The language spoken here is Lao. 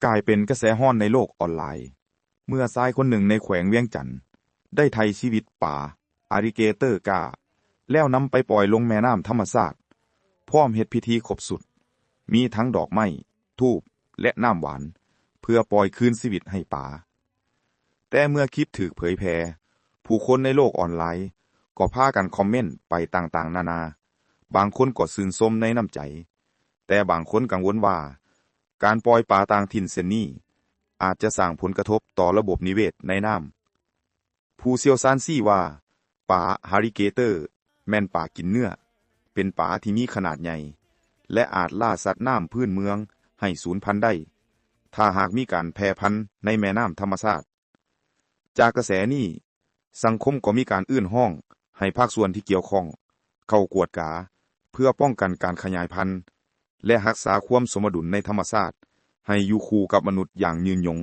ກາຍເປັນກະແສຮ້ອນໃນໂລກອອນລາຍ ເມື່ອຊາຍຄົນໜຶ່ງໃນແຂວງວຽງຈັນ ໄດ້ໄຖ່ຊີວິດປາ ອາລິເກເຕີກ້າ ແລ້ວນຳໄປປ່ອຍລົງແມ່ນ້ຳທຳມະຊາດ ພ້ອມເຮັດພິທີຄົບຊຸດ ມີທັງດອກໄມ້, ທູບ ແລະ ນ້ຳຫວານ ເພື່ອປ່ອຍຄືນຊີວິດໃຫ້ປາ. ແຕ່ເມື່ອຄລິບຖືກເຜີຍແຜ່, ຜູ້ຄົນໃນໂລກອອນລາຍກໍພາກັນຄອມເມັນໄປຕ່າງໆນານາ, ບາງຄົນກໍຊື່ນຊົມໃນນ້ຳໃຈ, ແຕ່ບາງຄົນກັງວົນວ່າ ການປ່ອຍປາຕ່າງຖິ່ນເຊັ່ນນີ້ ອາດຈະສ້າງຜົນກະທົບຕໍ່ລະບົບນິເວດໃນນ້ຳ. ຜູ້ຊ່ຽວຊານຊີ້ວ່າ ປາອາລິເກເຕີແມ່ນປາກິນເນື້ອ, ເປັນປາທີ່ມີຂະໜາດໃຫຍ່ ແລະ ອາດລ່າສັດນ້ຳພື້ນເມືອງໃຫ້ສູນພັນໄດ້ ຖ້າຫາກມີການແຜ່ພັນໃນແມ່ນ້ຳທຳມະຊາດ. ຈາກກະແສນີ້, ສັງຄົມກໍມີການເອີ້ນຮ້ອງໃຫ້ພາກສ່ວນທີ່ກ່ຽວຂ້ອງເຂົ້າກວດກາ ເພື່ອປ້ອງກັນການຂະຫຍາຍພັນ ແລະ ຮັກສາຄວາມສົມດຸນໃນທຳມະຊາດ ໃຫ້ຢູ່ຄູ່ກັບມະນຸດຢ່າງຍືນຍົງ.